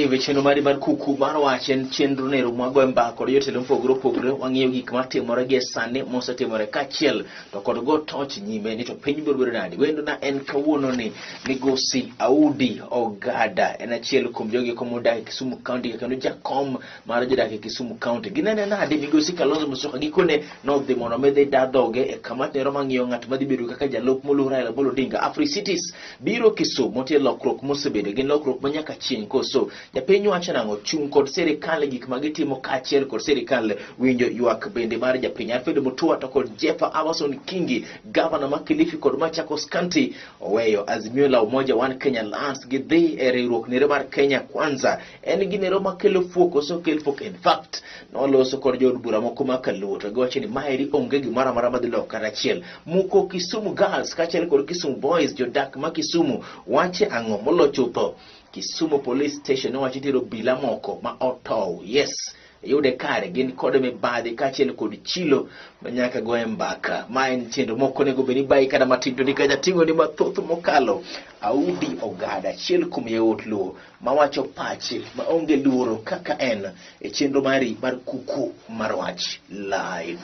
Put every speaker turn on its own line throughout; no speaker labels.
Live, chenro mari mar kuku mar wach en chenro nero mwagoe mbaka kod jotelo mopogore opogore, wang'iyo gik matimore gie sani, mosetimore kaachiel to kod go toch nyime ni to piny biro bedo nadi. Wendona en kawuono ni migosi Audi Ogada en achiel kuom jogi eko modak e Kisumu County kendo jakom mar jodak e Kisumu County. Ginene nade migosi Kalonzo Musyoka gikone nodhi mondo mi dhi da dhoge e kamati nero mang'iyo ng'at madhi bedo kaka jalup moluor Raila Amolo Odinga. Africities biro Kisumu, nitie lokruok mosebedo, gin lokruok ma nyaka chieng' koso? Japiny wacho nang'o? Chung' kod sirikal e gik ma gitimo kaachiel kod sirikal winjo ywak bende mar japiny. Alfred Mutua to kod Jeffa Amason Kingi, gavana ma Kilifi kod Machakos County oweyo Azimio la Umoja One Kenya Alliance gidhi e riwruok nere mar Kenya Kwanza. En ginero makelo fuok koso kel fuok? In fact, noloso kod jood bura moko ma Kaluo to giwacho ni maeri onge gimoro amora madhi loko kata achiel. Muko Kisumu Girls kaachiel kod Kisumu Boys, jodak ma Kisumu wache ang'o molo chutho? Kisumu Police Station nowacho nitiere obila moko ma otow. Yes, yude kare gin kod mibadhi kaachiel kod chilo ma nyaka goye mbaka. Ma en chenro moko onego bed ni bayi kata matin to nikech ating'o ni mathoth mokalo. Audi Ogada, achiel kuom yawuot Luo mawacho pache maonge luoro kaka en e chenro mari mar kuku mar wach live.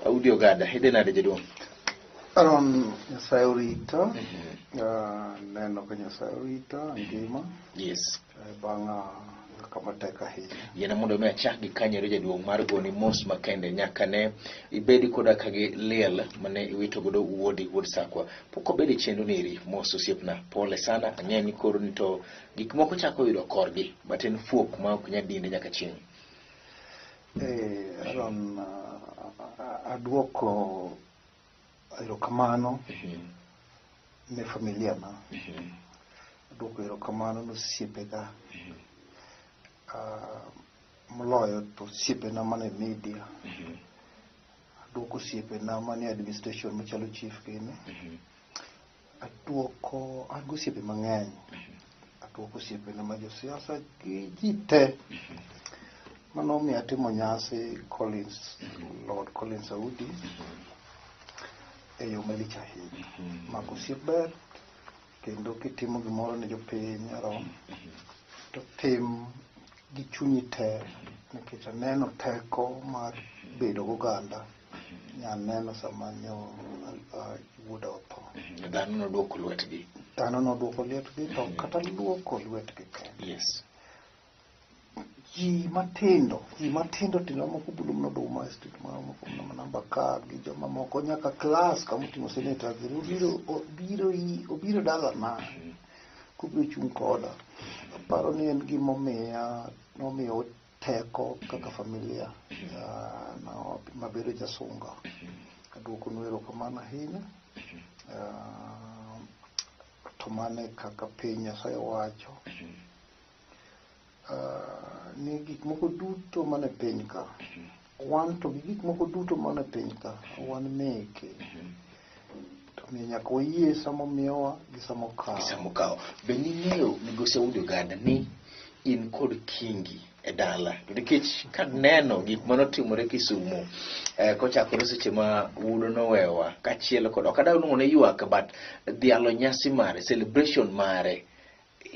Audi Ogada, idhi nade jaduong'?
Aaron, Nyasaye orita. Neno ka Nyasaye orita ngima. Bang' kama tek ahinya.
Yiena mondo mi achak gi kanyero jaduong' mar goni mos makende nyaka ne ibedi koda ka gi liel mane iwito godo wuodi wuod Sakwa. Pok obedo e chenro neri mos osiepna. Pole sana, ang'eyo ni koro ni to gik moko chako yudo korgi, but en fuok ma ok nyal dinde nyaka chieng'.
Aaron, aduoko erokamano ne familia na. Aduoko erokamano ne osiepega. Moloyo to osiepena mane media. Aduoko osiepena manie administration machalo chief gini. Aduoko, an gi osiepe mang'eny. Aduoko osiepena ma josiasa gi ji te. Mano omiyo atimo nyasi Collins, Lord Collins Audi e yo malich ahinya. Mako osiep ber kendo kitimo gimoro ne jopiny Aaron, to tim gi chunyi te nikech aneno teko mar bedo goganda. Nyaneno sama nyo wuoda otho.
Dhano noduoko lwetgi.
Dhano noduoko lwetgi to kata luoko lwetgi kende. Ji matindo, ji matindo tindo moko bulo mana oduma e street moro moko mana namba ka gi joma moko nyaka klas kama oting'o senators obiro obiro obiro dalana kobiro chung' koda. Aparo ni en gima omiya nomiyo teko kaka familia mabedo jasunga. Aduokonu erokamano ahinya. To mano e kaka piny Nyasaye wacho. Ni gik moko duto mane piny ka, wan to gi gik moko duto mane piny ka, wan meke. To omiyo nyaka wayie sama omiyowa gi sama okawo.
Gi sama okawo. Be ning'eyo migosi Audi Ogada ni in kod kingi e dala? To nikech kaneno gik manotimore Kisumu kochakore seche ma wudo nowewa kaachiel kod ok adwa luongo ni ywak but dhialo nyasi mare, celebration mare.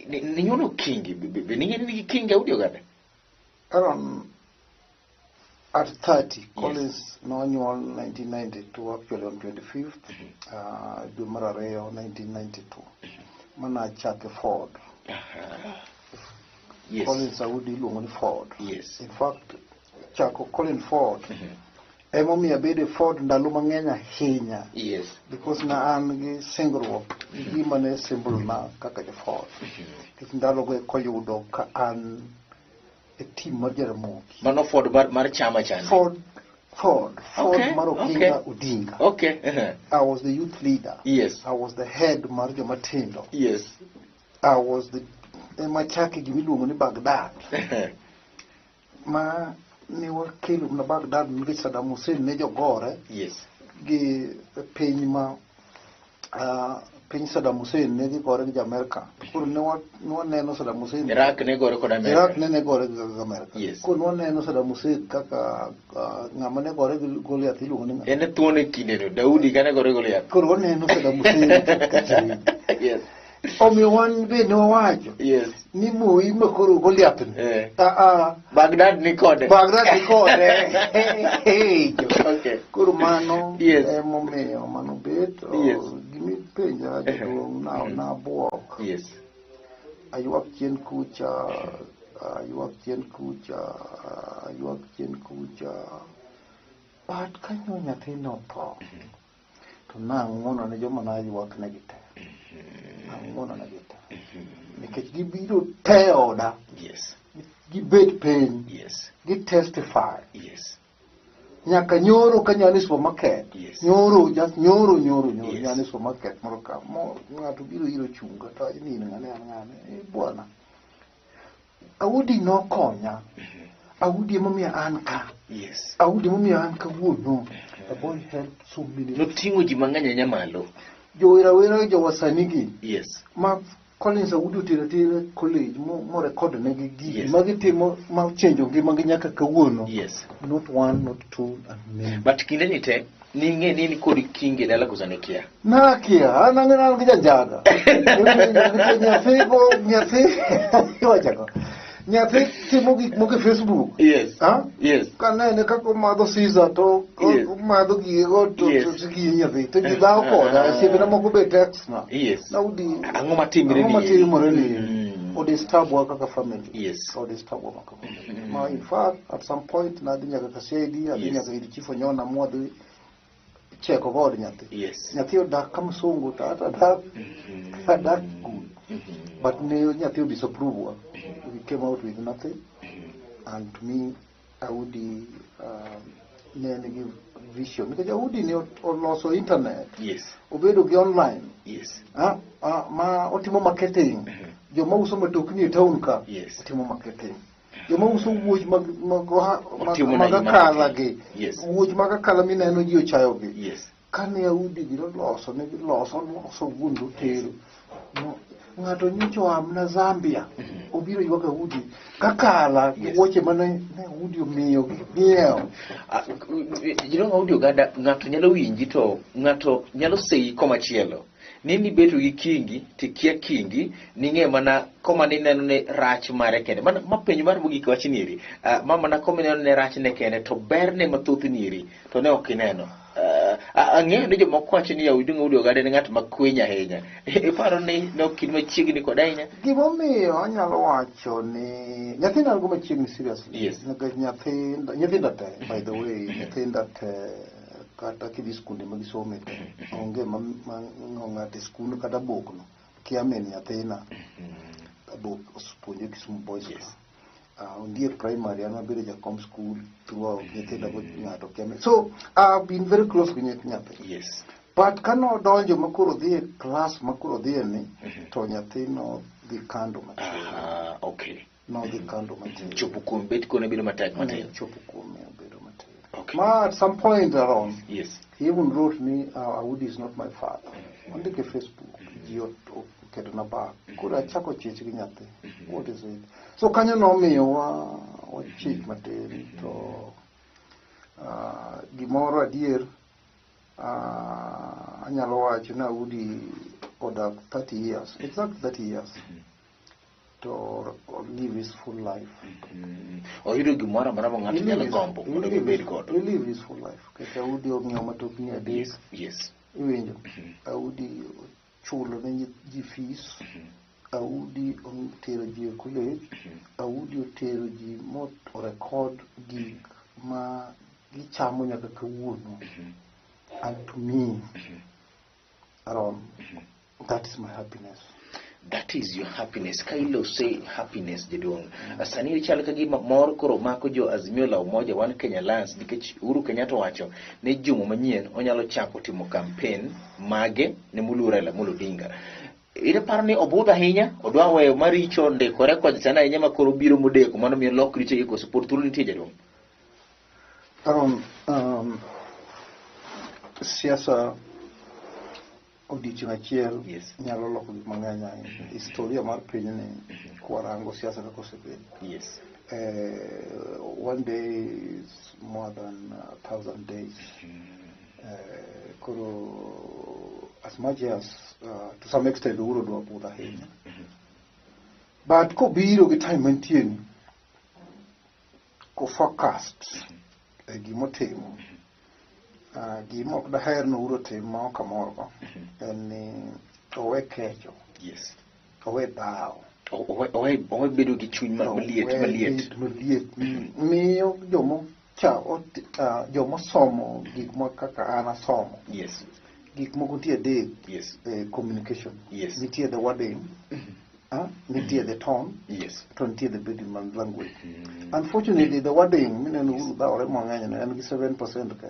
Ninyuolo kingi, be ning'eyo ni nigi kingi Audi Ogada?
Aaron, at 30, Collins nonyuol 1992, actually on 25th, dwe mar ariyo 1992. Mana achake Ford. Collins Audi iluongo ni Ford. In fact, chako Colin Ford emomiyo abedo e Ford ndalo mang'eny ahinya. Because na an gi singruok gi gima ne symbol na kaka ja Ford. Nikech ndalogo eka oyudo ka an e team mar Jaramogi.
Mano Ford mar chama chande.
Ford, Ford, Ford mar Oginga Odinga. I was the youth leader. I was the head mar joma tindo. I was the ema chake gima iluongo ni Baghdad. Ma ne wakelo mana Baghdad nikech Saddam Hussein ne jogore gi piny ma piny Saddam Hussein ne gigore gi jo-Amerka. Koro ne waneno Saddam Hussein
Iraq ne gore kod Amerka.
Iraq ne gore gi Amerka. Koro ne waneno Saddam Hussein kaka ng'ama ne gore gi Goliath iluongo ni ng'a?
En e thuon e kindeno, Daudi kane gore Goliath.
Koro waneno Saddam Hussein kaka Daudi. Omiyo wan be ne wawacho ni Moi ma koro Goliath ni. Ah ah.
Baghdad ni kode.
Baghdad ni kode.
Okay.
Koro mano emomiyo mano bet. Gimipenja jaduong' nabuok. Aywak chien kucha, aywak chien kucha, aywak chien kucha. But kanyo nyathi notho, to nang'wono ne joma naywak negi te. Ang'wono negi te. Nikech gibiro te oda. Gibet piny. Gi testify. Nyaka nyoro ka nyani supermarket. Nyoro, just nyoro, nyoro, nyoro. Nyani supermarket moro ka. Ng'ato biro iro chunga to ni in ng'ane, an ng'ane. Bwana. Audi nokonya. Audi emomiyo an ka. Audi emomiyo an kawuono. The boy helped so many.
Noting'o ji mang'eny ahinya malo.
Jowerawera jowasani gi. Ma Collins Audi otero atera college mo record negi gigi ma gitimo ma change ngimagi nyaka kawuono. Not one, not two, and many.
But kinde ni te, ning'e ni in kod Kingi e dala koso ne kia?
Nakia, an ang'e an gi janjaga. Nyathi go, nyathi, iwacho nyathi timo gik moko e Facebook. Kanene kaka omadho Caesar to omadho gigego to to gi nyathi. To ji dhawo koda, osiepena moko be text na. Naudi,
Ang'o matimore
ang'o
ni?
matimore ni? Odisturb wa kaka family. Odisturb wa kaka family. Ma in fact, at some point nadhi nyaka ka CID, adhi nyaka ir Chief Onyona mwadhi cheko god nyathi. Nyathi odak ka msungu to ata adak good. But ne nyathi o disapprove wa. We came out with nothing. And to me, Audi ne nigi vision. Nikech Audi ne oloso internet. Obedo gi online. Ma otimo marketing. Joma uso matokni e town ka. Otimo marketing. Joma uso wuoch
Otimo
mag
negi
akala
marketing.
gi. Wuoch mag akala mineno ji ochayo gi. Kane Audi gi noloso, ne giloso, oloso wuon otero. No, ng'ato nyocha oa mana Zambia. Obiro ywak Audi. Kakala gi wuoche mane ne Audi omiyo gi ng'iewo.
Jodong Audi oganda, ng'ato nyalo winji to ng'ato nyalo seyi komachielo. Ni nibeto gi Kingi, tikia Kingi, ning'e mana koma nineno ni rach mare kende. Mana ma penjo mar mogik wach nieri. Ma mana koma ineno ni rach ne kende to berne mathoth nieri to ne ok ineno. Ang'eyo ni jomoko wacho ni Audi Audi Oganda en ng'at makwiny ahinya. Iparo ni ne ok in machiegni kode ahinya?
Gimomiyo anyalo wacho ni nyathina an go machiegni seriously. Nikech nyithinda te, by the way, nyithinda te kata kidhi skunde ma gisome te, onge ma ng'ato e skund kata bokno, kia min nyathina. Abok puonje Kisumu Boys. Ondiek Primary, an abedo jakom school throughout, nyithinda go ng'ato kia min. So, I've been very close with nyathi. But kane odonjo ma koro odhi e class ma koro odhi e ni, to nyathi nodhi kando matin. Nodhi kando matin.
Chopo kuom bet kone bedo matek matin.
Chopo kuome obedo matin. Ma at some point around, he even wrote me, Audi is not my father. Ondike Facebook, ji oketona back. Koro achako chich gi nyathi. What is it? So kanyo nomiyo wa wachich matin to gimoro adier, anyalo wacho ni Audi odak 30 years, exact 30 years. To live his full life.
Oyudo gimoro amora ma ng'ato nyalo gombo mondo obed godo.
He live his full life. Kech Audi ong'iewo matokni adek. Iwinjo? Audi ochulo ne ji fees. Audi otero ji e college. Audi otero ji mo record gik ma gichamo nyaka kawuono. And to me, Aaron, that is my happiness.
That is your happiness. Ka ilose happiness jaduong'. Sani chal ka gima mor koro mako jo Azimio la Umoja One Kenya Alliance nikech Uhuru Kenyatta owacho ni juma manyien onyalo chako timo campaign mage ne moluor Raila Amolo Odinga. Iparo ni obudho ahinya, odwa weyo maricho ndikore kod sana ahinya ma koro biro modeko mano miyo lok richo gi koso pod thuolo nitie jaduong'.
Aaron, siasa odiochieng' achiel nyalo loko gik mang'eny ahinya. Historia mar pinyni kwarango siasa kaka osebedo. One day is more than 1,000 days. Koro As much as to some extent Uhuru dwa budho ahinya, but kobiro gi time mantie ni, ko focused e gimotimo, gima ok daher ni Uhuru otim ma ok amorgo en ni owe kecho, owe dhawo.
Owe bedo gi chuny maliet.
Owe
maliet.
Bet maliet miyo jomo cha jomosomo gik moko kaka an asomo, gik moko nitie adek e communication. Nitie the wording, nitie the tone, to nitie the body language. Unfortunately, the wording mineno Uhuru dhawore mang'eny no en gi 7% ka.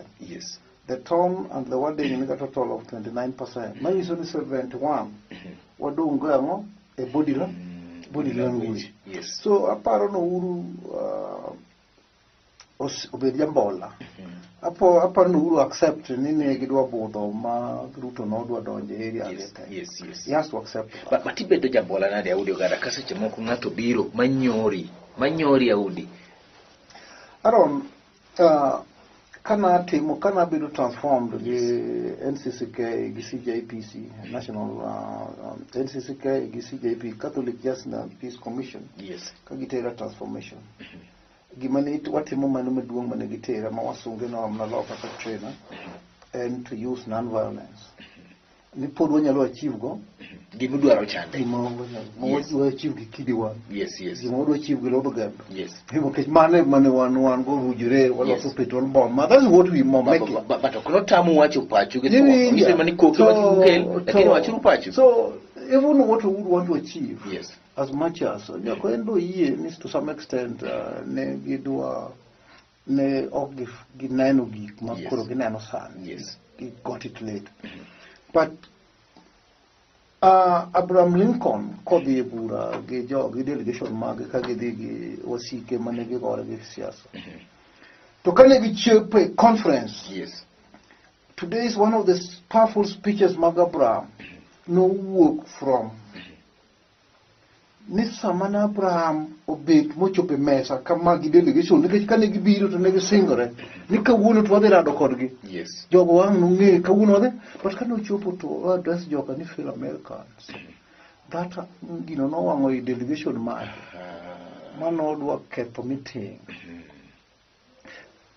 The tone and the wording nigi a total of 29%, manyiso ni 71 wadong' go ang'o e body language. So aparo ni Uhuru obed jambola. Aparo ni Uhuru accept ni ne gidwa budho ma Ruto nodwa donjo e area ge te.
Yes.
He has to accept that.
But ibedo jambola nade, Audi Ogada, ka seche moko ng'ato biro manyori manyori, Audi?
Aaron, kana timo kana bedo transformed gi NCCK gi CJPC National, NCCK gi CJP, Catholic Justice and Peace Commission, ka gitera transformation, gima ne watimo mano maduong' mane gitera ma wasunge noomna loka kaka trainer en to use non-violence ni pod wanyalo achieve go
gimidwaro chande.
Gima ma wadwa achieve gi kidiwa, gima wadwa achieve gi lodh gembe. Nikech mano e mane wan go rujore waloso petrol bomb ma that's what we more making.
But ok notamu wacho pachu gi
Iwinja.
thuon. Ng'iso ni koke ma kik ukel, lakini wachuru pachu.
So even what we would want to achieve, as much as nyaka en be oyie ni to some extent ne gidwa ne ok gineno gik ma koro gineno sani. They got it late. But Abraham Lincoln kodhi e bura gi jo gi delegation mage ka gidhi gi wasike mane gigore gi siasa. To kane gichopo e conference, today is one of the powerful speeches mag Abraham nowuok from ni sama ne Abraham obet mochopo e mesa kama gi delegation, nikech kane gibiro to ne gisingore ni kawuono to wadhi rado kodgi. Jogo wang' nong'e kawuono wadhi, but kane ochopo to o address joka ni fellow Americans, that gino nowang'o i delegation mage manodwa ketho meeting.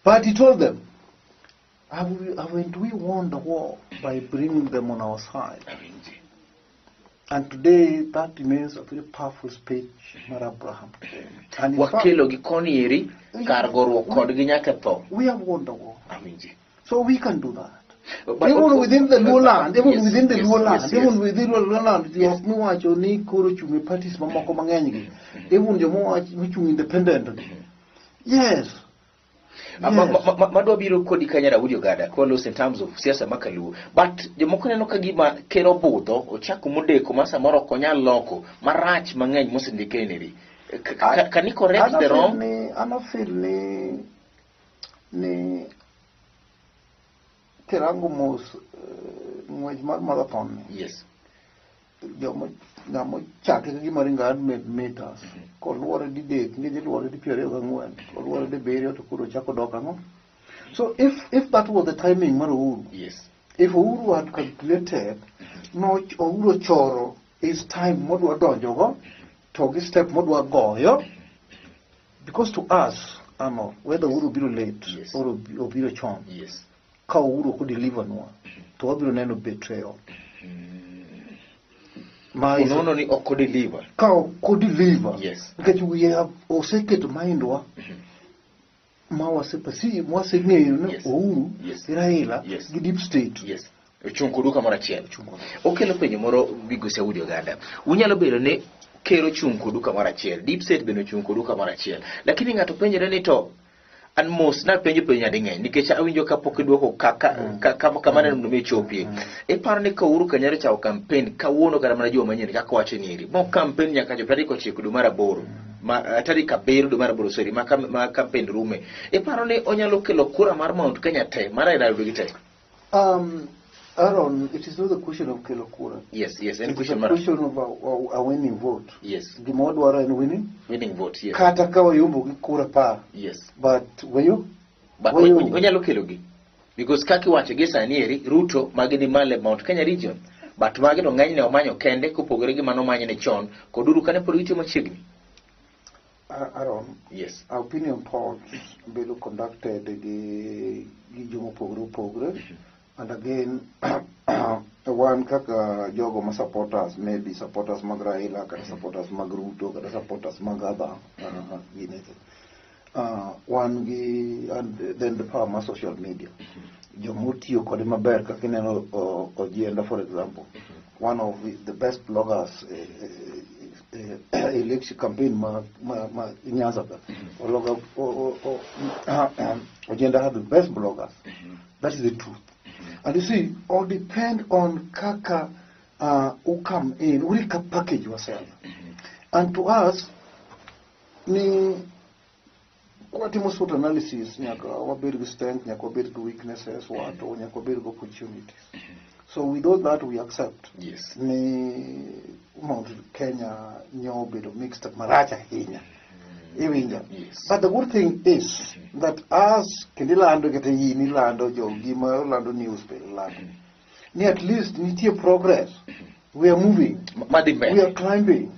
But he told them, haven't we won the war by bringing them on our side?
Awinji.
And today that remains a very powerful speech mar Abraham today. And in fact,
wakelo gi koni eri kar goruok kodgi nyaka tho.
We have won the war.
Awinji.
So we can do that.
But-
Even within the Luo land, even within the Luo land, even within the Luo land,
Yes.
jok miwacho ni koro chung' e parties mamoko mang'eny gi, even joma mochung' independent gi. Yes. Yes.
Madwa biro kodi kanya, Daudi Ogada, kwalos in terms of siasa ma kaluo, but jomoko neno ka gima ker obudho ochako modeko ma samoro ok onyal loko marach mang'eny mosendike neri. Can you correct
Ana
the
feel
wrong?
Ana feel ni kirango mos ng'wech mar marathon ni, joma ng'ama ochake ka gima ringo 100 meters koluore didek nikech iluore di 24, koluore dibiriyo to koro ochako dok ang'o. So if that was the timing mar Uhuru, if Uhuru had calculated no, Uhuru ochoro his time modwa donjogo to gi step modwa goyo, because to us ano whether Uhuru biro late or obiro chon, ka Uhuru ok odeliver nwa to wabiro neno betrayal ma is
Unono ni ok odeliver.
Ka ok odeliver, nikech we have oseketo mindwa ma wasepasi waseng'eyo ni Uhuru gi Raila gi deep state
Yes, ochung' kodu kamoro achiel.
Ochung' kodu.
Okelo penjo moro, migosi Audi Oganda. Unyalo bedo ni ker ochung' kodu kamoro achiel, deep state bende ochung' kodu kamoro achiel, lakini ng'ato penjore ni to an mos napenjo penjo nyading'eny nikech awinjo kapok idwoko kaka kama neno mondo mi ichopie. Iparo ni ka Uhuru Kenyatta ochako campaign kawuono kata mana juma manyien kaka wacho ni eri mo campaign nyaka chop tarik 9 dwe mar aboro, ma tarik 7 dwe mar aboro, sorry, ma campaign rume, iparo ni onyalo kelo kura mar Mount Kenya te mar Raila yudo gi te?
Aaron, it is not a question of kelo kura.
Yes, en
It is
question
a
mar
question of a winning vote. Gima wadwaro en winning.
Winning vote, yes.
Kata ka wayombo gi kura 10. But wayo?
But
Wayo.
onyalo kelo gi. Because kaka iwacho gi sani eri, Ruto magi ni malo e Mount Kenya region. But magi to ng'enyne omanyo kende kopogore gi mano omanyne chon kod Uhuru kane pod gitiyo machiegni.
Aaron,
Yes.
Opinion polls bedo conducted gi jomopogore opogore. And again, wan kaka jogo ma supporters, maybe supporters mag Raila, kata supporters mag Ruto, kata supporters mag other ginete. Wan gi and then the power mar social media. Joma otiyo kode maber kaka ineno Ojienda for example, one of the best bloggers election campaign ma Nyanza ka. Ologa, Ojienda had the best bloggers. That is the truth. And you see, all depend on kaka who come in, we can package yourself. And to us, ni kwatimo SWOT analysis, nyaka wabed gi strength, nyaka wabed gi weaknesses, wato nyaka wabed gi opportunities. So with all that we accept ni Mount Kenya nyo obedo mixed marach ahinya. Iwinjo?
Yes.
But the good thing is that us kendo ilando kata in ilando jo gima lando newspaper lando. Ni at least nitie progress. We are moving.
Madhi
We
mbele.
are climbing.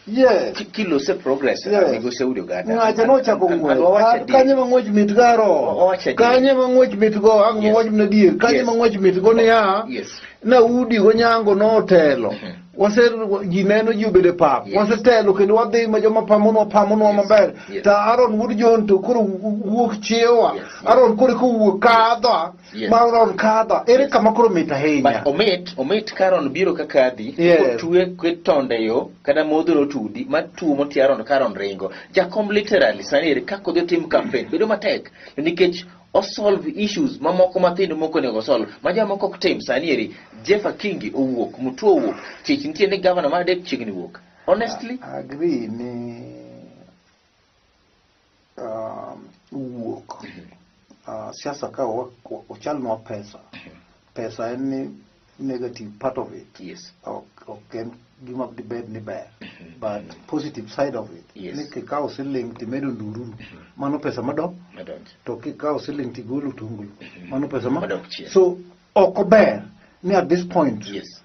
Yes.
Kilose progress,
Yes.
migosi Audi Ogada.
Ng'acha nochako ng'wech.
Wawacho adier.
Kanye ma ng'wech mit garo.
Wawacho adier.
Kanye ma ng'wech mit go, ang'
Yes.
wach mana adier. Kanye
Yes.
ma ng'wech mit go niya.
Yes.
Na Udi Onyango notelo. Wase ji neno ji obedo e pap.
Yes.
Wasetelo kendo wadhi ma joma pamonwa pamonwa
Yes.
maber.
Yes.
To Aaron Wuod John to koro wuok chiewa.
Yes. Yes.
Aaron koro kowuok kadha.
Yes.
Ma Aaron kadha. Ere kama koro mit ahinya.
But omit Karon biro ka kadhi,
Yes.
kotwe tonde yo, kata modho notudi, ma tuo moti Aaron Karon ringo. Jakom literally sani eri kaka odhi otim campaign bedo matek nikech osolve issues mamoko mathindo moko onego solve ma jomoko ok tim sani eri Jeff Akingi owuok, Mutua owuok, chich nitie ni gavana mar adek chiegni wuok. Honestly,
I agree ni wuok siasa ka ochalnwa pesa. Pesa en ni negative part of it.
Yes.
Ok en gima dibed ni ber, but positive side of it.
Yes.
Ni kikawo siling timedo ndururu, mano pesa madok.
Madonjo.
To kikawo siling tigolo tungulu, mano pesa ma
Madok chien.
So ok ober ni at this point
Yes.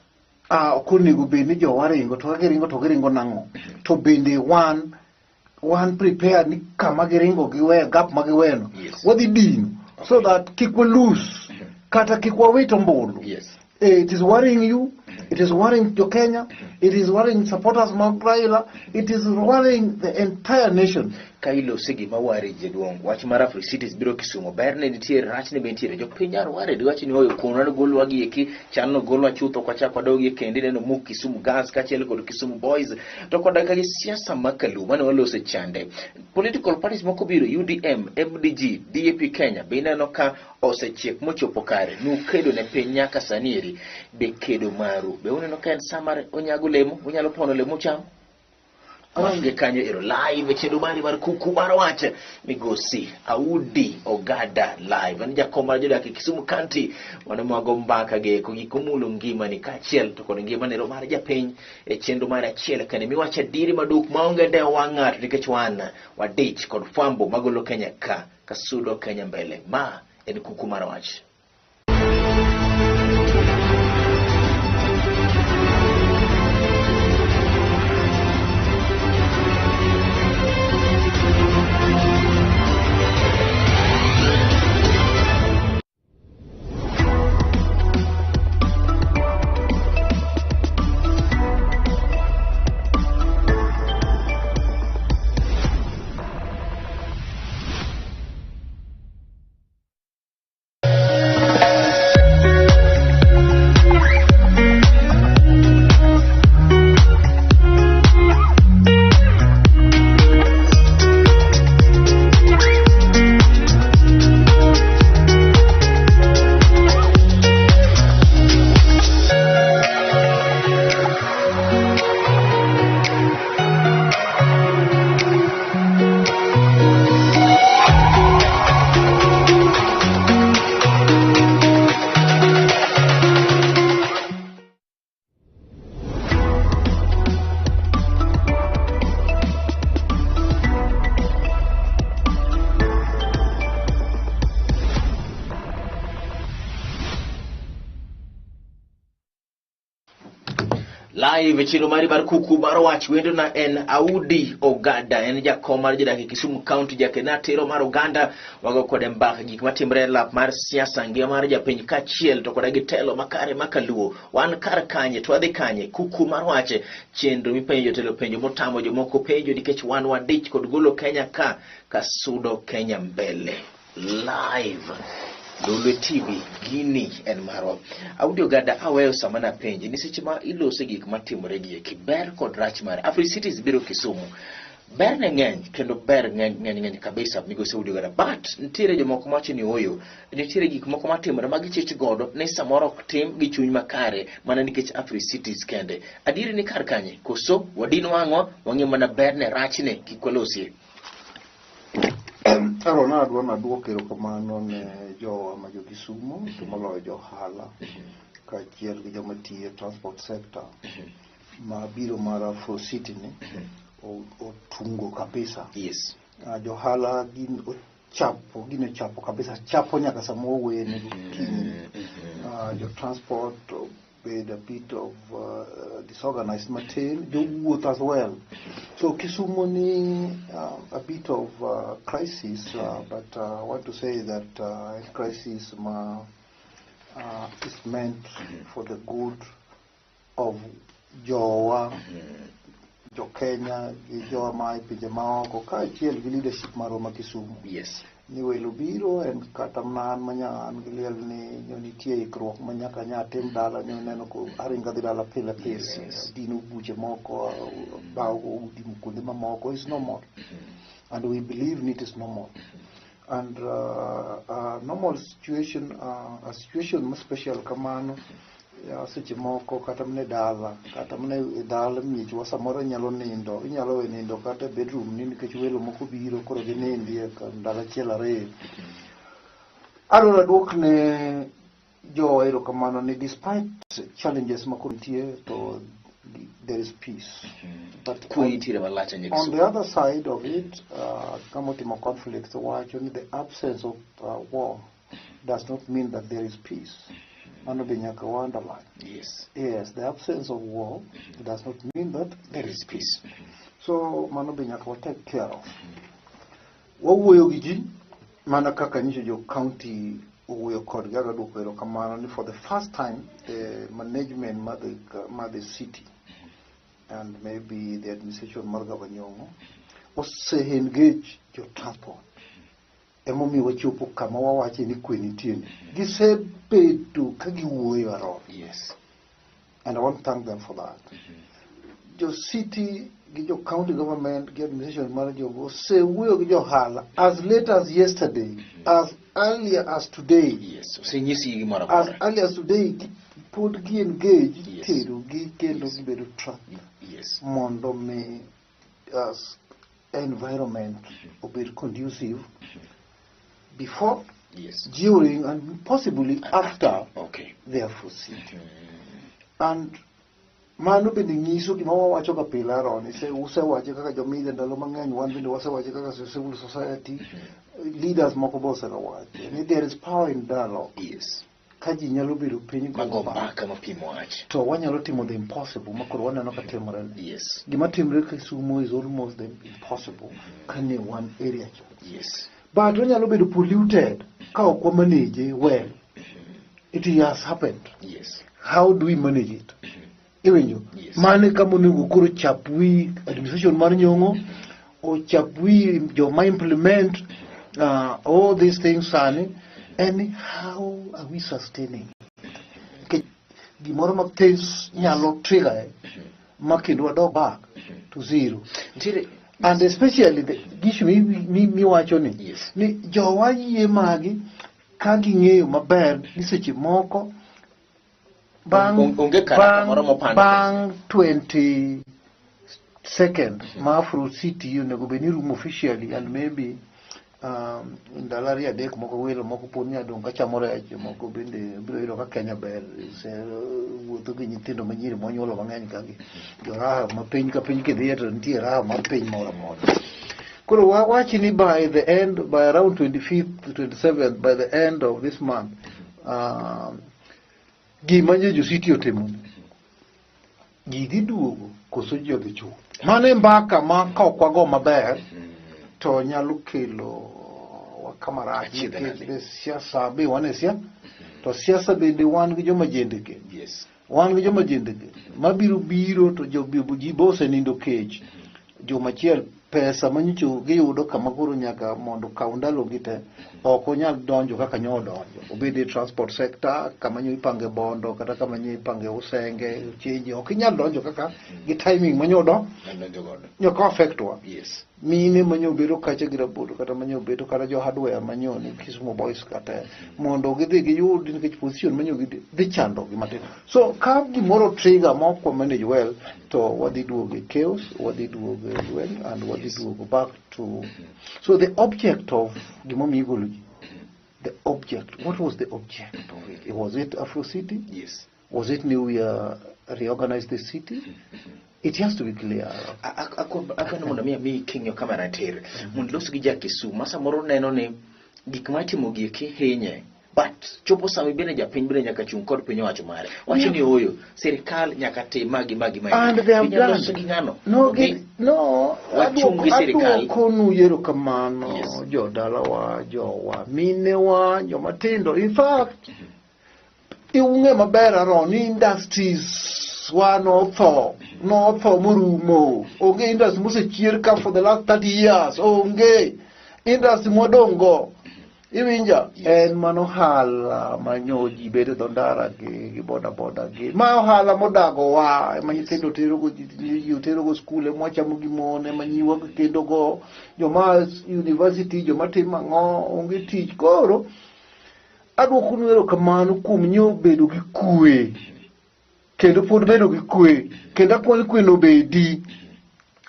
Ok onego bed ni jowa ringo, to ka giringo to giringo nang'o? To bende wan prepared ni kama giringo giweyo gap ma giweno
Yes.
wadhi dino so that kik wa lose kata kik wawit ombulu.
Yes.
It is worrying you, it is worrying jo Kenya, it is worrying supporters mag Raila, it is worrying the entire nation.
Ka ilose gima wari jaduong', wach mar Africities biro Kisumu, berne nitie, rachne be nitiere. Jopiny are worried, giwacho ni oyo kono ne golwa gi eki, chan no golwa chuth, ok wachak wadogie kendo ineno muk Kisumu Girls kaachiel kod Kisumu Boys. To koda ka gi siasa ma kalu mane walose chande. Political parties moko biro UDM, MDG, DAP Kenya, be ineno ka osechiek mochopo kare. Nukedo ne piny nyaka sani eri, be kedo maru. Be uneno ka en sa mar onyago lemo, unyalo pono lemo ucham? Onge kanyo ero live e chenro mari mar kuku mar wach migosi Audi Ogada live en jakom mar jodak e Kisumu County wan mwago mbaka gi eko gik momulo ngimani kaachiel to kod ngimani ero mar japiny e chenro mar achiel kende miwacho adieri maduk maonge dewo wang' ng'ato nikech wan wadich kod fwambo magolo Kenya ka kasudo Kenya mbele ma en kuku mar wach. Live e chenro mari mar kuku mar wach wendona en Audi Ogada, en jakom mar jodak e Kisumu County, jakena tero mar oganda. Wago kode mbaka gik matimre e lap mar siasa, ngima mar japiny kaachiel to koda gi telo makare makaluo. Wan kar kanye to wadhi kanye? Kuku mar wach, chenro mipenjo jotelo penjo motamo jomoko penjo nikech wan wadich kod golo Kenya ka kasudo Kenya mbele. Live Lolwe TV, gini en marwa. Audi Ogada, aweyo sama napenji ni seche ma ilose gik matimore gi eki, ber kod rach mare. Africities biro Kisumu. Ber ne ng'eny kendo ber ng'eny ng'eny ng'eny kabisa migosi Audi Ogada. But nitiere jomoko mawacho ni ooyo, nitiere gik moko matimore ma gichich godo ni samoro ok tim gi chuny makare mana nikech Africities kende. Adieri ni kar kanye? Koso wadin wang'wa wang'e mana berne rachne kik walosie.
Aaron, adwa naduok erokamano ne jowa ma jo Kisumu to moloyo jo ohala kaachiel gi joma tiyo e transport sector ma biro mar Afro City ni otungo kabisa. Jo ohala gin ochapo, gino ochapo kabisa, chapo nyaka sama wawuoye gokinyi. Jo transport obed a bit of disorganized matin, jowuoth as well. So Kisumu ni a bit of crisis, but I want to say that crisis ma is meant for the good of jowa, jo Kenya gi jowa ma e pinje maoko kaachiel gi leadership marwa ma Kisumu. Ni welo biro en kata mana an manya an gi liel ni nyo nitie ikruok ma nyaka nya tim dala nyo neno ko aringo adhi dala pile pile. Dino buche moko, bawo udi kuonde mamoko is normal. And we believe it is normal. And normal situation, a situation ma special kamano, seche moko kata mana e dala, kata mana e dala miechwa samoro inyalo nindo, inyalo we nindo kata e bedroom ni nikech welo moko biro koro ginindie ndalo achiel ariyo. Adwaro aduok ne jowa erokamano ni despite challenges ma koro nitie to there is peace. But
Kwe nitiere malach ahinya
on
Kisumu.
the other side of it, kama otimo conflict wacho ni the absence of war does not mean that there is peace. Mano be nyaka wa underline. Yes, the absence of war does not mean that there is peace. So mano be nyaka wa take care of. Wawuoyo gi ji mana kaka nyiso jo county owuoyo kodgi aga duoko erokamano ni for the first time the management mar the city and maybe the administration mar Gava Nyong'o ose engage jo transport. Emomiyo wachopo kama wawache ni kwe nitie ni. Gisebedo ka giwuoyo Aaron. And I want to thank them for that. Jo city gi jo county government gi administration mar jogo osewuoyo gi jo ohala as late as yesterday, as early as today.
Osenyisi gimoro
As
amora.
early as today, pod gi engage tero gi kendo gibedo track mondo mi as environment obed conducive before, during and possibly after the Afro City. And mano bende nyiso gima wawacho ga pile Aaron, usewache kaka jomedia ndalo mang'eny, wan bende wasewache kaka civil society leaders moko be osegawache ni there is power in dialogue. Ka ji nyalo bedo piny go
Mago
mbaka,
mbaka mapimo wach.
to wanyalo timo the impossible ma koro waneno ka timore ni. Gima timre Kisumu is almost the impossible ka ne wan area cha. But onyalo bedo polluted ka ok wa manage well. It has happened. How do we manage it? Iwinjo? Mane kama onego koro chap wi administration mar Nyong'o, ochap wi joma implement all these things sani, and how are we sustaining it? Gimoro ma things nyalo trigger ma kendo wadok back to zero.
Nitiere
And especially the issue miwacho ni, ni jowa yie magi ka ging'eyo maber ni seche moko
Onge karata moro mopando.
bang' 22nd ma Afro City onego bed ni room officially and maybe ndalo ariyo adek moko welo moko pod nyalo dong' ka chamo rech, jomoko bende biro yudo ka Kenya ber, wuotho gi nyithindo manyiri monyuolo mang'eny ka gi jo raha ma piny ka piny kidhiye to nitie raha mar piny moro amora. Koro wawach ni by the end, by around 25th, 27th, by the end of this month, gima nyo jo city otimo Ji dhi duogo koso ji odhi chung'? Mano e mbaka ma ka ok wago maber to nyalo kelo wa kama rach
Achiedh
nikech
nade.
be siasa be wan e siasa to siasa bende wan gi joma jendeke. Wan gi joma jendeke mabiro biro to ji be osenindo kech. Juma achiel pesa manyocha giyudo kama koro nyaka mondo kaw ndalogi te ok onyal donjo kaka nyo odonjo. Obed e transport sector kama nyo ipange bondo kata kama nyo ipange usenge chenji ok inyal donjo kaka gi timing manyo odo
Nadonjo godo.
nyaka affect wa. Mine manyo bedo kacha gi rabolo kata manyo bedo kata jo hardware manyo ni Kisumu Boys kata mondo gidhi giyud nikech position manyo gidhi dhi chando gi matin. So ka gimoro trigger ma ok wa manage well to wadhi duogo e chaos, wadhi duogo e lweny and wadhi duogo back to so the object of gimomiyo igolo ji, the object, what was the object of it? Was it Afro City? Was it new we reorganize the city? It has to be clear.
Akwano mondo mi ami king'iyo kamera tir mondo ilos gi ja Kisumu ma samoro neno ni gik ma itimo gi eki hinye, but chopo sama bende japiny bende nyaka chung' kod piny owacho mare wacho ni ooyo, sirikal nyaka tim ma gi ma gi ma.
And they have
Inyalo
done.
loso gi ng'ano
No,
Ni
no,
wachung' gi sirikal.
Aduokonu erokamano jodalawa, jowa, minewa, joma tindo. In fact, ung'e maber Aaron ni industries wa notho, notho morumo. Onge industry mosechier ka for the last 30 years. Onge industry mwadong' go. Iwinja? En mano ohala ma nyo ji bedo e dho ndara gi boda boda gi. Ma ohala modago wa, ema nyithindo terogo ji oterogo skul, ema wachamo gi mon, ema nyiwa kendo go, joma university, joma timo ang'o, onge tich. Koro, aduokonu erokamano kuom nyo bedo gi kwe. Kendo pod bedo gi kwe. Kendo akwayo ni kwe no obedi.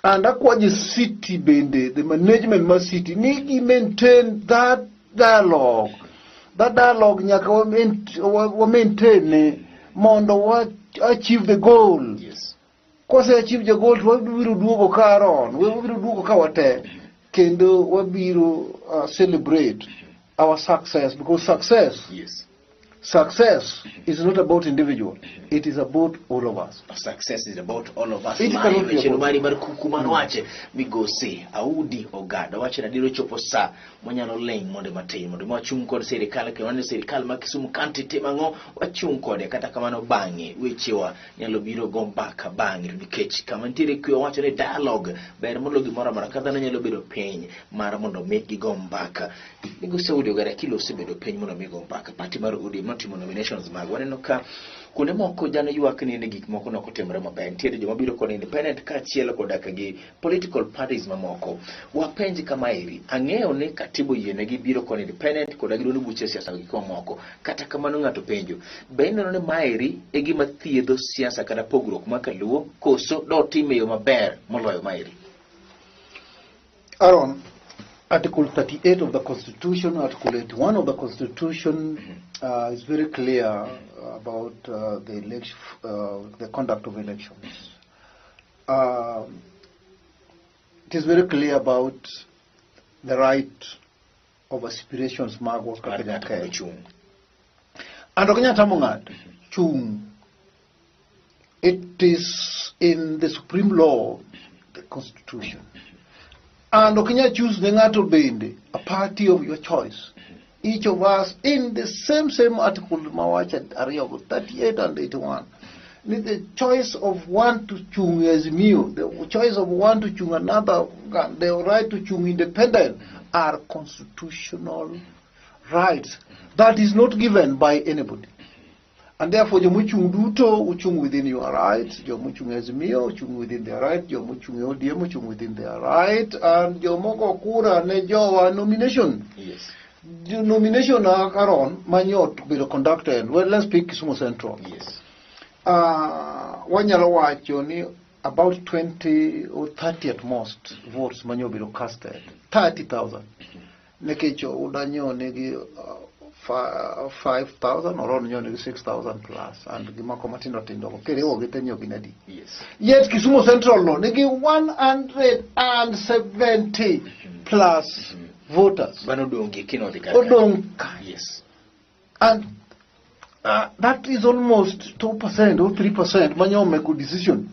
And akwayo city bende, the management mar city, ni gi maintain that dialogue. That dialogue nyaka wa maintain ne mondo wa achieve the goal. Kose achieve the goal to wabiro duogo ka Aaron, wabiro duogo ka wate. Kendo wabiro celebrate our success, because success is not about individual, it is about all of us.
Success is about all of us.
It cannot be
Chenro
about
mari mar kuku mar wache migosi Audi Ogada wacho ni chopo sa mwanyalo leng' mondo matin mondo wachung' kod sirikal kendo waneno sirikal ma Kisumu County timo ang'o, wachung' kode. Kata kamano bang'e wechewa nyalo biro go mbaka bang'e nikech kama nitiere kwe wacho ni dialogue ber moloyo gimoro amora ka dhano nyalo bedo piny mar mondo mi gigo mbaka. Migosi Audi Ogada kilo osebedo piny mondo mi go mbaka. Party mar ODM notimo nominations mag waneno ka kuonde moko dhano ywak ni gik moko nok otimore maber. Nitiere joma biro kod independent kaachiel koda ka gi political parties mamoko. Wapenj kama eri, ang'eyo ni katiba oyienegi biro kod independent koda gi duond buche siasa gi mamoko. Kata kamano ng'ato penjo, be ineno ni maeri e gima thiedho siasa kata pogruok ma kaluo koso dotime e yo maber moloyo maeri?
Aaron, Article 38 of the Constitution, Article 81 of the Constitution is very clear about the election, the conduct of elections. It is very clear about the right of aspirations magwa kaka
Mar ng'ato mondo
jo-Kenya.
ochung'.
And ok nyal tamo ng'ato chung'. It is in the supreme law, the Constitution. And ok inyal choose ne ng'ato bende a party of your choice. Each of us in the same article mawacho ariyo go, 38 and 81. Ni the choice of one to chung Azimio, the choice of one to chung another, the right to chung independent are constitutional rights that is not given by anybody. And therefore, jomochung' duto uchung' within your right, jomochung' Azimio ochung' within their right, jomochung' ODM ochung' within their right, and jomogo kura ne jowa nomination. The nomination Aaron manyot bedo conducted. Well, let's pick Kisumu Central. Wanyalo wacho ni about 20 or 30 at most votes manyo bedo casted. 30,000. Nikech udanyo nigi 5,000 or nyo nigi 6,000 plus and gimako matindo tindo go kiriwo gi te nyo gin adi. Yet Kisumu Central no nigi 170 plus voters.
Mano odong' gi kinodhi kar
Odong' ka. And that is almost 2% or 3% manyo meko decision.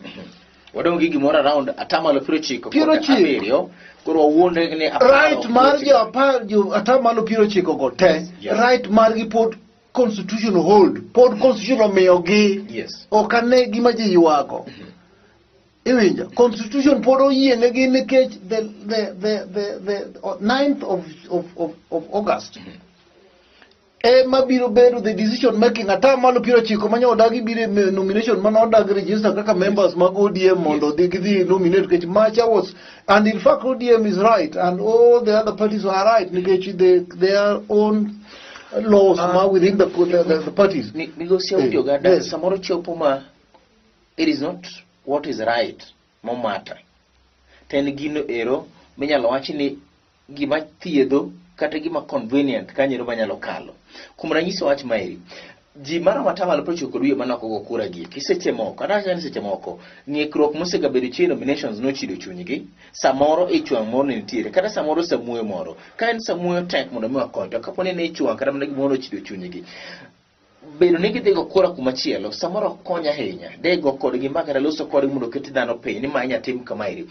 Wadong' gi gimoro around atamalo 90
Piero
kod
ochiko.
abiriyo. Koro wawuondre ni apar
Right mar
90.
jo apar jo atamalo 90 go te, right margi pod constitution hold, pod constitution omiyogi. Ok ane gima ji ywago. Iwinjo? Constitution pod oyienegi nikech the 9th of August ema biro bedo the decision making. Atamalo 90 mane odagi biro e nomination mane odagi register kaka members mag ODM mondo odhi gidhi nominate, nikech macha was, and in fact ODM is right and all the other parties are right, nikech their own laws ma within the parties.
Migosi Audi Ogada, samoro chopo ma it is not what is right mo matter. To en gino ero minyalo wach ni gima thiedho kata gima convenient kanyero manyalo kalo. Kuom ranyisi wach maeri, ji maromo atamalo 90 kod wiye manok ogo kura gi eki. Seche moko, kata ni seche moko, ng'ikruok mosegabedo chien nominations nochido chunygi, samoro ich wang' moro ne nitiere, kata samoro samuoyo moro. Ka en samuoyo tek mondo mi wakony, to kapo ni ne ich wang' kata mana gimoro nochido chunygi, bedo ni gidhi go kura kumachielo samoro ok kony ahinya de go kodgi ma kata loso kodgi mondo oket dhano piny ni ma inya tim kamaeri.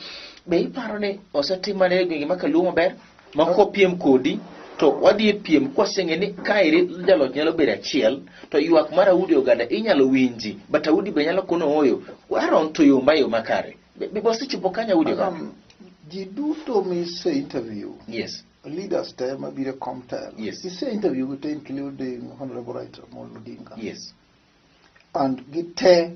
Be iparo ni osetim mana e gwenge ma kaluo maber ma kopiem kodi to wadhi e piem kwaseng'e ni kaeri jaloch nyalo bedo achiel to ywak mar Audi Oganda inyalo winji, but Audi be nyalo kono oyo Aaron to yomba e yo makare. Be wasechopo kanyo, Audi Oganda?
Ji duto mise interview, leaders te mabiro e kom telo, ise interview gi te, including Honorable Raila Amolo Odinga, and gi te,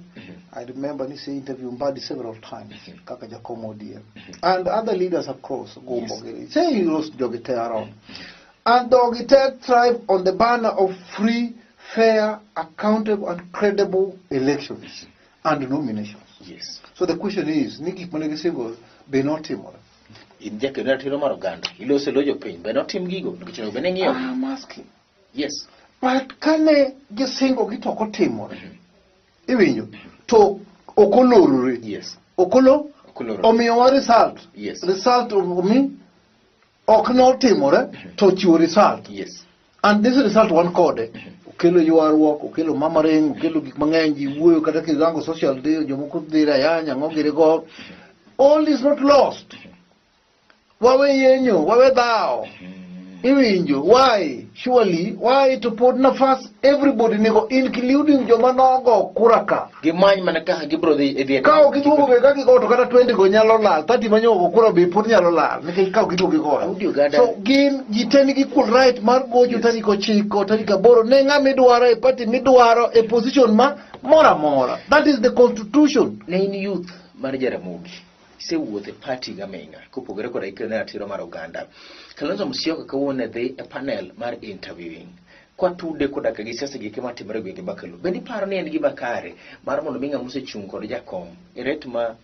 I remember nise interview Mbadi several times kaka jakom ODM and other leaders across Gumbo giri say los jogi te around, and jogi te thrive on the banner of free, fair, accountable and credible elections and nominations. So the question is ni gik mane gisingo be notimore?
In jakendo ratiro mar oganda, iloso e lo jopiny, be notim gigo nikech onego bed ni ing'iyo?
I'm asking. But kane gisingo gi to ok otimore, iwinjo, to ok olorore, ok
Ok olorore.
Omiyowa result. Result omi ok notimore to ochiwo result, and this result wan kode okelo ywaruok, okelo mamaring, okelo gik mang'eny. Ji wuoyo kata kirango social day, jomoko dhire ayany ang'o giri go. All is not lost. Wawe yenyo, wawe dhawo, iwinjo? Why surely, why to pod nafas everybody nigo, including joma nogo kura ka.
Gimany mana kaka gibiro dhi e dhi.
Ka ok giduogo be ka gigo to kata 20 go nyalo lal, 30 manyogo kura be pod nyalo lal nikech ka ok giduogo gigoyo.
Audi Oganda.
So gin ji te nigi equal right mar gocho tarik 9, tarik 8 ne ng'ama idwaro e party midwaro e position ma moro amora. That is the constitution.
Ne in youth mar Jaramogi, isewuotho e party gaming'a kopogore koda ikelo ne ratiro mar oganda. Kalonzo Musyoka kawuono ne dhi e panel mar interviewing kwatude koda ka gi siasa gieke matimore e gwenge ma Kaluo. Bende iparo ni en gima kare mar mondo mi ng'ama osechung' kod jakom e ret ma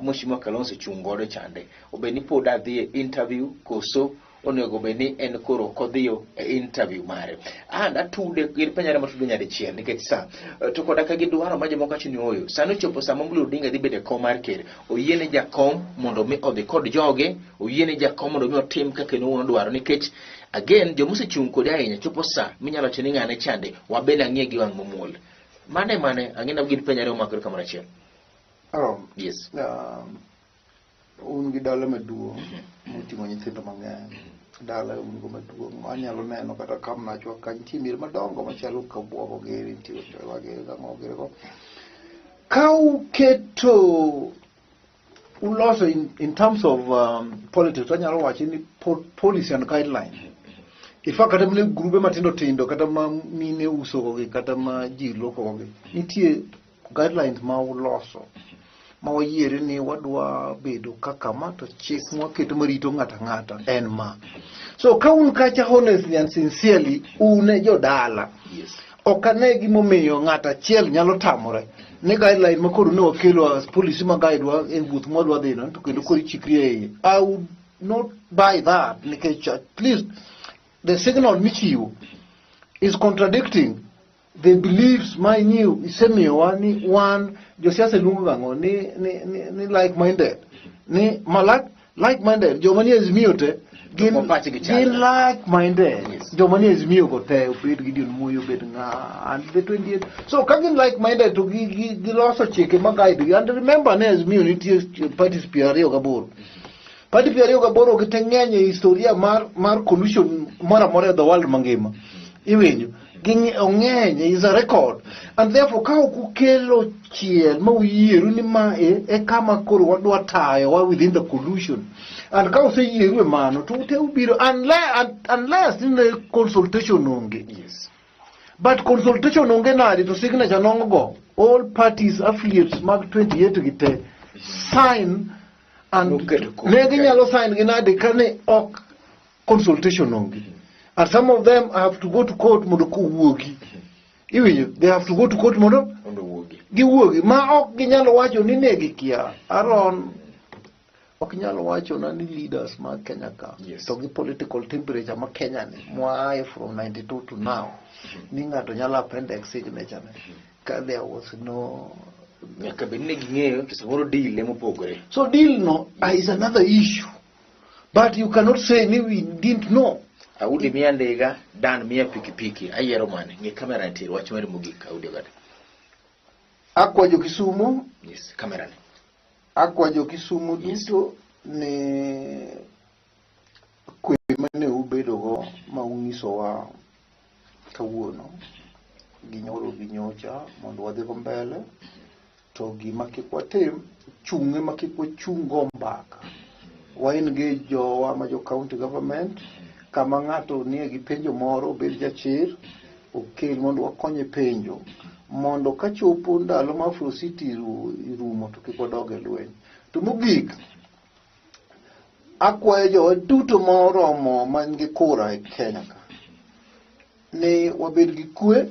Mheshimiwa Kalonzo ochung' godo chande obed ni pod adhi e interview koso onego bed ni en koro ok odhiyo e interview mare? And atude gin penjare matudo nyadichiel nikech sa to koda ka gidwaro ma jomoko wacho ni oyo sani ochopo sama Mulu Odinga dhi bedo e kom mar ker, oyiene jakom mondo mi odhi kod joge, oyiene jakom mondo mi otim kaka en owuon odwaro, nikech again jomosechung' kode ahinya chopo sa minyalo wacho ni ng'ane chande wabende ang'iye gi wang' mamuol mane mane ang'e na gin penjo ariyo momakore kamoro achiel.
Aaron, un gi dala maduong' moting'o nyithindo mang'eny. Dala un go maduong' anyalo neno kata Kamnachwa ka nitie mier madongo machalo Kabuogo giri, nitie Ochola giri, gang'o giri go. Ka uketo uloso in terms of politics, anyalo wacho ni policy and guideline. In fact, kata mana grube matindo tindo, kata ma mine uso go gi, kata ma ji luoko go gi, nitie guidelines ma uloso ma wayiere ni wadwa bedo kaka ma to chik mwaketo marito ng'ato ang'ata en ma. So ka un kacha, honestly and sincerely, un e jodala, ok ane gimomiyo ng'ato achiel nyalo tamore ni guideline ma koro ne wakelo as policy ma guide wa e wuoth mwadwa dhi no to kendo koro ichikri e iye. I would not buy that nikech at least the signal michiwo is contradicting the beliefs ma ing'iyo isemiyowa ni wan josiasa luongo gang'o ni like minded ni ma like minded joma nie Azimio te. Gin,
Jok ma pachgi chalre.
gin like minded.
Yes.
Joma nie Azimio go te, obed Gideon Moi, obed ng'a, and the 28. So ka gin like minded to giloso chike ma guide gi. And remember ne Azimio nitie parties 28. Party 28 gi te ng'eny e historia mar collusion moro amora e the world mangima. Iwinjo? Gin ong'eny, is a record. And therefore ka ok ukelo chiel ma uyieru ni ma e kama koro wadwa tayo wa within the collusion. And ka useyieru e mano to ute ubiro unless ni ne consultation onge.
Yes.
But consultation onge nade to signature nongo all parties affiliates mag 28 gi te sign and
Noketo koko
ne ginyalo sign gi nade ka ne ok consultation onge. And some of them have to go to court mondo kowuogi. Iwinjo? They have to go to court mondo
Mondo owuogi.
giwuogi ma ok ginyalo wacho ni ne gikia. Aaron ok nyal wacho na ni leaders mag Kenya ka
Yes.
to gi political temperature ma Kenya ni mwaaye from 92 to now ni ng'ato nyalo append signature ne ka there was no
Nyaka bed ni ging'eyo to samoro deal ema opogore.
So deal no is another issue, but you cannot say ni we didn't know.
Audi miya ndiga, Dan miya pikipiki. Ayiero mane? Ng'i kamera nitie, wach mari mogik Audi Ogada.
Akwa jo Kisumu,
Yes, kamera ni.
akwa jo Kisumu
Yes.
duto ni kwe mane ubedogo ma unyisowa kawuono gi nyoro gi nyocha mondo wadhigo mbele to gima kik watim chung'e ma kik wachung go mbaka wa engage jowa ma jo county government kama ng'ato nie gi penjo moro obed jachir okel mondo wakonye penjo mondo kachopo ndalo ma Afro City rumo to kik wadog e lweny. To mogik, akwayo jowa duto ma oromo man gi kura e Kenya ka ni wabed gi kwe,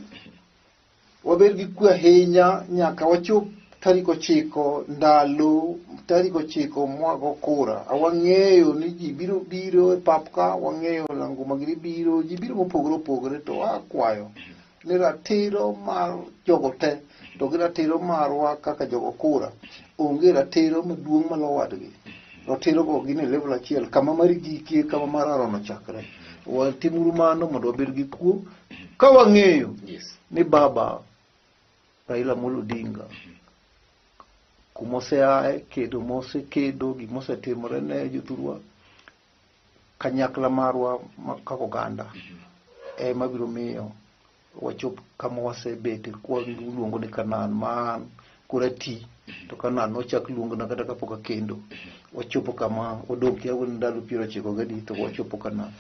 wabed gi kwe ahinya nyaka wachop tarik 9 ndalo tarik 9 mwago kura. Wang'eyo ni ji biro biro e pap ka, wang'eyo Languma giri biro, ji biro mopogore opogore to akwayo ni ratiro mar jogo te to gi ratiro marwa kaka jogo kura onge ratiro maduong' malo wadgi. Ratiro go gin e level achiel, kama mari gikie, kama mar Aaron ochakre. Watimuru mano mondo wabed gi kwo ka wang'eyo
Yes.
ni baba Raila Amolo Odinga kumoseaye, kedo mosekedo, gimosetimore ne jothurwa, kanyakla marwa kaka oganda ema biro miyo wachop kama wasebete kwa luongo ni Canaan ma an koro ati to Canaan nochak luongna kata kapok akendo. Wachopo kama odong' kia ndalo 93 to wachopo Canaan.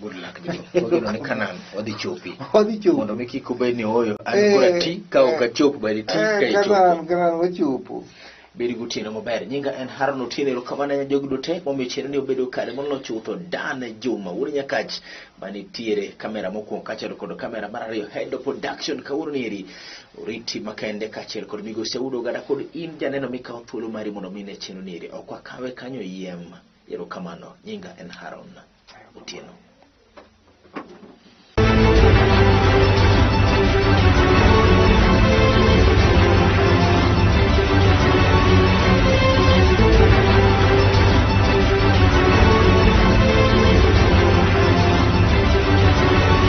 Good luck Jolo. Wageno ni Canaan wadhi chopi.
Wadhi chopo.
Mondo mi kik obed ni ooyo an koro ati ka ok achopo badi ti ka ichopo.
Canaan, Canaan wachopo.
Bed gotieno maber. Nyinga en Haron Otieno, erokamano ne jogo duto te momiyo chenro ni obedo kare moloyo chutho. Dan Juma wuod Nyakach manitiere kamera mokwongo kaachiel kod kamera mar ariyo head of production kawuono ni eri oriti makende kaachiel kod migosi Audo Ogada kod in janeno mikawo thuolo mari mondo mi ne chenro ni eri ok wakawe kanyo yiem. Erokamano. Nyinga en Haron Otieno.